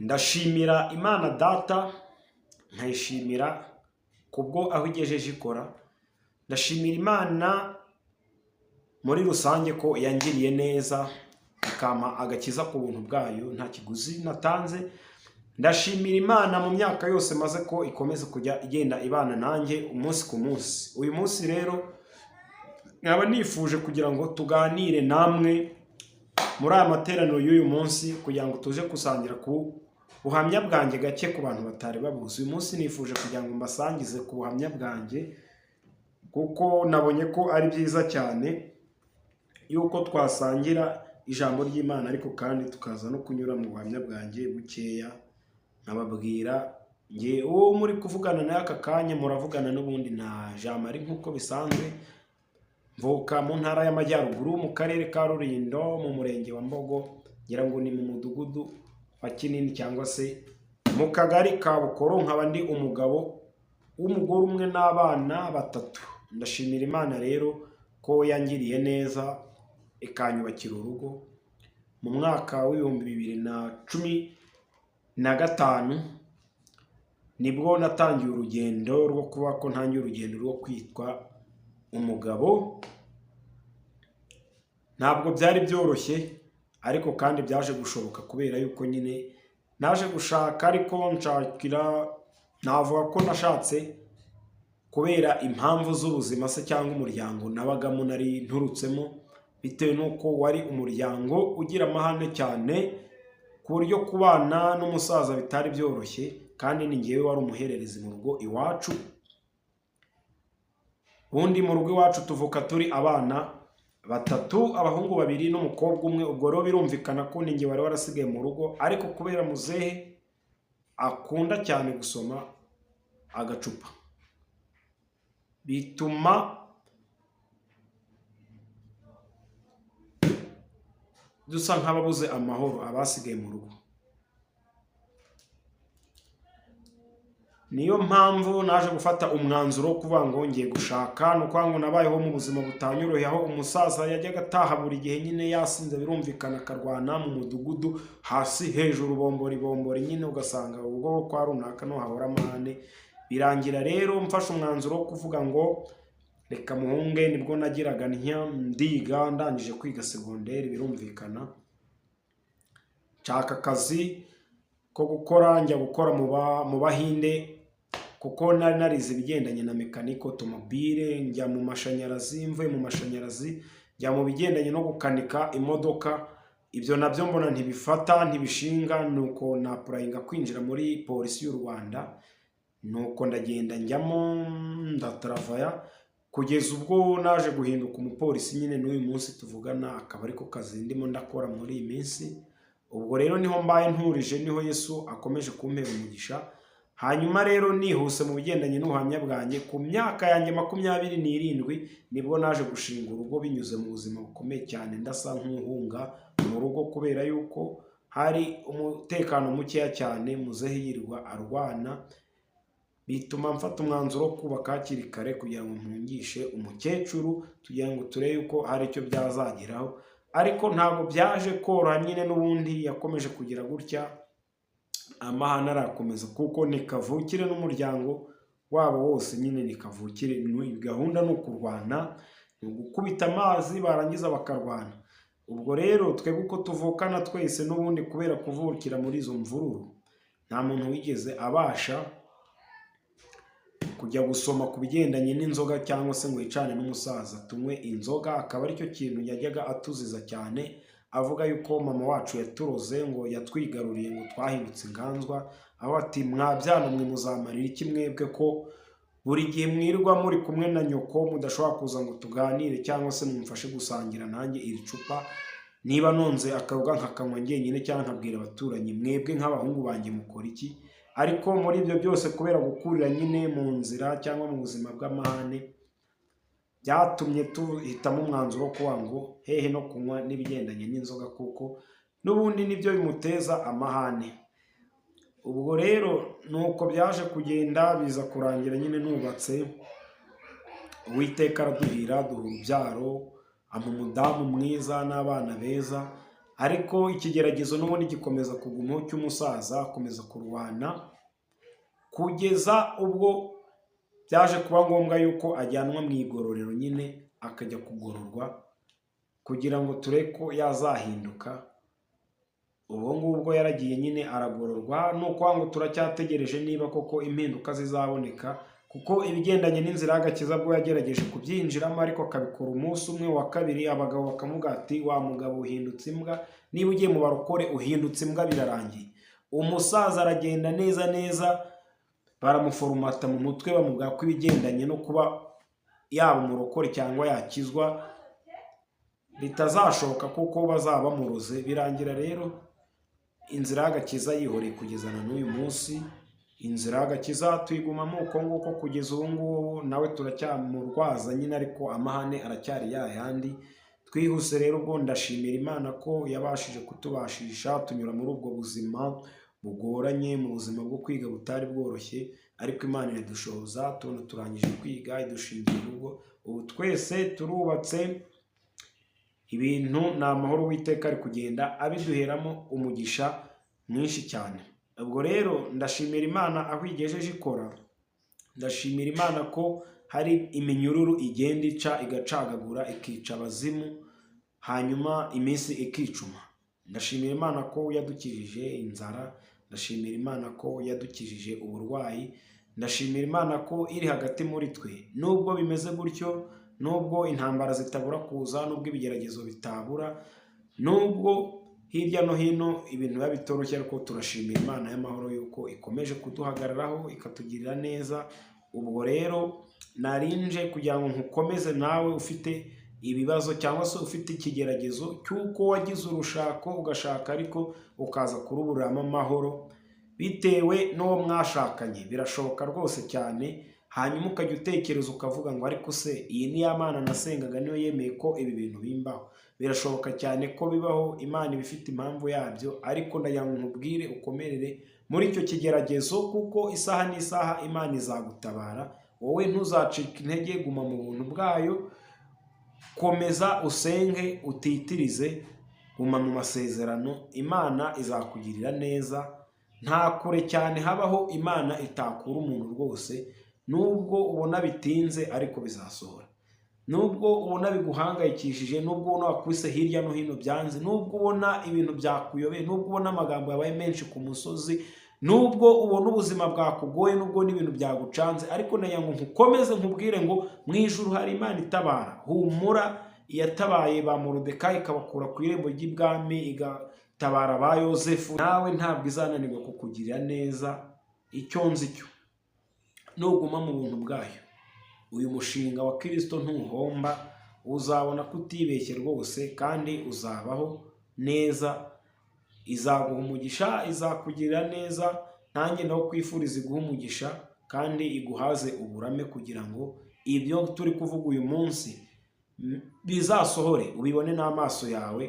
Ndashimira Imana Data, nkayishimira kubwo aho igejeje ikora. Ndashimira Imana muri rusange ko yangiriye neza, ikampa agakiza ku buntu bwayo nta kiguzi natanze. Ndashimira Imana mu myaka yose maze ko ikomeza kujya igenda ibana nanjye umunsi ku munsi. Uyu munsi rero nkaba nifuje kugira ngo tuganire namwe muri aya materaniro y'uyu munsi, kugira ngo tuze gusangira ku buhamya bwanjye gake ku bantu batari babuzi. Uyu munsi nifuje kugira ngo mbasangize ku buhamya bwanjye, kuko nabonye ko ari byiza cyane yuko twasangira ijambo ry'Imana, ariko kandi tukaza no kunyura mu buhamya bwanjye bukeya, nkababwira nge uwo muri kuvugana nawe aka kanya. Muravugana n'ubundi na Jean Marie nk'uko bisanzwe. Mvuka mu ntara y'Amajyaruguru, mu karere ka Rulindo, mu murenge wa Mbogo, ngira ngo ni mu mudugudu wa Kinini cyangwa se mu kagari ka Bukoro. Nkaba ndi umugabo w'umugore umwe n'abana batatu. Ndashimira Imana rero ko yangiriye neza ikanyubakira urugo. Mu mwaka w'2015 nibwo natangiye urugendo rwo kuba ko ntangiye urugendo rwo kwitwa umugabo. Ntabwo byari byoroshye, ariko kandi byaje gushoboka kubera yuko nyine naje gushaka, ariko nshakira, navuga ko nashatse kubera impamvu z'ubuzima se cyangwa umuryango nabagamo nari nturutsemo, bitewe n'uko wari umuryango ugira amahane cyane, ku buryo kubana n'umusaza bitari byoroshye, kandi ni ngewe wari umuhererezi mu rugo iwacu. Ubundi mu rugo iwacu tuvuka turi abana batatu, abahungu babiri n'umukobwa umwe. Ubwo rero birumvikana ko ni njye wari warasigaye mu rugo, ariko kubera muzehe akunda cyane gusoma agacupa, bituma dusa nk'ababuze amahoro abasigaye mu rugo. Niyo mpamvu naje gufata umwanzuro wo kuvuga ngo ngiye gushaka. Ni ukuvuga ngo nabayeho mu buzima butanyoroheye, aho umusaza yajyaga ataha buri gihe nyine yasinze, birumvikana, akarwana mu mudugudu hasi hejuru, bombori bombori nyine, ugasanga ubwo kwa runaka no hahora amahane. Birangira rero mfashe umwanzuro wo kuvuga ngo reka muhunge. Nibwo nagiraga ntya ndiga, ndangije kwiga segonderi, birumvikana nshaka akazi ko gukora, njya gukora mu Bahinde, kuko nari narize ibigendanye na mekanike otomobile. Njya mu mashanyarazi, mvuye mu mashanyarazi njya mu bigendanye no gukanika imodoka. Ibyo nabyo mbona ntibifata, ntibishinga, nuko napurayinga kwinjira muri polisi y'u Rwanda. Nuko ndagenda njyamo, ndataravaya kugeza ubwo naje guhinduka umupolisi nyine n'uyu munsi tuvugana, akaba ariko kazi ndimo ndakora muri iyi minsi. Ubwo rero niho mbaye nturije, niho Yesu akomeje kumpera umugisha. Hanyuma rero nihuse mu bigendanye n'ubuhamya bwanjye, ku myaka yanjye 27 nibwo naje gushinga urugo, binyuze mu buzima bukomeye cyane, ndasa nk'uhunga mu rugo kubera yuko hari umutekano mukeya cyane, muzehe yirirwa arwana, bituma mfata umwanzuro wo kubaka hakiri kare kugira ngo mpungishe umukecuru, tugira ngo turebe yuko hari icyo byazageraho. Ariko ntabwo byaje koroha nyine, n'ubundi yakomeje kugira gutya amahane arakomeza, kuko ni kavukire n'umuryango wabo wose nyine ni kavukire. Gahunda ni ukurwana, ni ugukubita amazi barangiza bakarwana. Ubwo rero twebwe uko tuvukana twese n'ubundi kubera kuvukira muri izo mvururu, nta muntu wigeze abasha kujya gusoma ku bigendanye n'inzoga cyangwa se ngo yicane n'umusaza tunywe inzoga, akaba aricyo kintu yajyaga atuziza cyane, avuga yuko mama wacu yaturoze, ngo yatwigaruriye, ngo twahindutse inganzwa, aho ati mwabyana mwe muzamarira iki mwebwe ko buri gihe mwirirwa muri kumwe na nyoko, mudashobora kuza ngo tuganire cyangwa se mumfashe gusangira nanjye iri cupa, niba nonze akayoga nkakanywa njyenyine cyangwa nkabwira abaturanyi, mwebwe nk'abahungu banjye mukora iki? Ariko muri ibyo byose kubera gukurira nyine mu nzira cyangwa mu buzima bw'amahane, byatumye tuhitamo umwanzuro wo kuvuga ngo hehe no kunywa n'ibigendanye n'inzoga, kuko n'ubundi nibyo bimuteza amahane. Ubwo rero ni uko byaje kugenda, biza kurangira nyine nubatse, Uwiteka araduhira, duha urubyaro, ampa umudamu mwiza n'abana beza. Ariko ikigeragezo n'ubundi gikomeza kugumaho cy'umusaza, akomeza kurwana kugeza ubwo byaje kuba ngombwa yuko ajyanwa mu igororero nyine, akajya kugororwa kugira ngo turebe ko yazahinduka. Ubu ngubwo yaragiye nyine aragororwa, ni ukuvuga ngo turacyategereje niba koko impinduka zizaboneka, kuko ibigendanye n'inzira y'agakiza bwo yagerageje kubyinjiramo, ariko akabikora umunsi umwe wa kabiri, abagabo bakamuga ati: "Wa mugabo, uhindutse imbwa, niba ugiye mu barokore uhindutse imbwa, birarangiye." Umusaza aragenda neza neza baramuforomata mu mutwe, bamubwira ko ibigendanye no kuba yaba umurokore cyangwa yakizwa bitazashoboka kuko bazaba bamuroze. Birangira rero inzira y'agakiza yihoreye kugeza na n'uyu munsi. Inzira y'agakiza tuyigumamo uko nguko kugeza ubu ngubu, nawe turacyamurwaza nyine, ariko amahane aracyari ya yandi. Twihuse rero, ubwo ndashimira Imana ko yabashije kutubashisha tunyura muri ubwo buzima bugoranye, mu buzima bwo kwiga butari bworoshye, ariko Imana iradushoboza tubona turangije kwiga, idushingira urugo, ubu twese turubatse, ibintu ni amahoro. Uwiteka ari kugenda abiduheramo umugisha mwinshi cyane. Ubwo rero ndashimira Imana aho igejeje ikora, ndashimira Imana ko hari iminyururu igenda ica, igacagagura, ikica abazimu, hanyuma iminsi ikicuma. Ndashimira Imana ko yadukijije inzara, ndashimira Imana ko yadukijije uburwayi, ndashimira Imana ko iri hagati muri twe. Nubwo bimeze gutyo, nubwo intambara zitabura kuza, nubwo ibigeragezo bitabura, nubwo hirya no hino ibintu biba bitoroshye, ariko turashimira Imana y'amahoro yuko ikomeje kuduhagararaho, ikatugirira neza. Ubwo rero narinje kugira ngo nkukomeze nawe ufite ibibazo cyangwa se ufite ikigeragezo cy'uko wagize urushako, ugashaka ariko ukaza kuruburiramo amahoro bitewe n'uwo mwashakanye. Birashoboka rwose cyane. Hanyuma ukajya utekereza ukavuga ngo: "Ariko se iyi ni ya Mana nasengaga, niyo yemeye ko ibi bintu bimbaho?" Birashoboka cyane ko bibaho, Imana iba ifite impamvu yabyo, ariko ndagira ngo nkubwire ukomerere muri icyo kigeragezo, kuko isaha n'isaha Imana izagutabara. Wowe ntuzacike intege, guma mu buntu bwayo, komeza usenge utitirize, guma mu masezerano, Imana izakugirira neza. Nta kure cyane habaho Imana itakura umuntu rwose. Nubwo ubona bitinze, ariko bizasohora. Nubwo ubona biguhangayikishije, nubwo ubona wakubise hirya no hino byanze, nubwo ubona ibintu byakuyobeye, nubwo ubona amagambo yabaye menshi ku musozi, nubwo ubona ubuzima bwakugoye, nubwo n'ibintu byagucanze, ariko nagira ngo nkukomeze, nkubwire ngo mu ijuru hari Imana itabara. Humura, iyatabaye ba Morodekayi ikabakura ku irembo ry'ibwami, igatabara ba Yosefu, nawe ntabwo izananirwa kukugirira neza. Icyo nzi cyo, nuguma mu buntu bwayo, uyu mushinga wa Kirisito ntuhomba, uzabona ko utibeshye rwose kandi uzabaho neza, izaguha umugisha, izakugirira neza. Nanjye ndakwifuriza iguha umugisha kandi iguhaze uburame, kugira ngo ibyo turi kuvuga uyu munsi bizasohore, ubibone n'amaso yawe.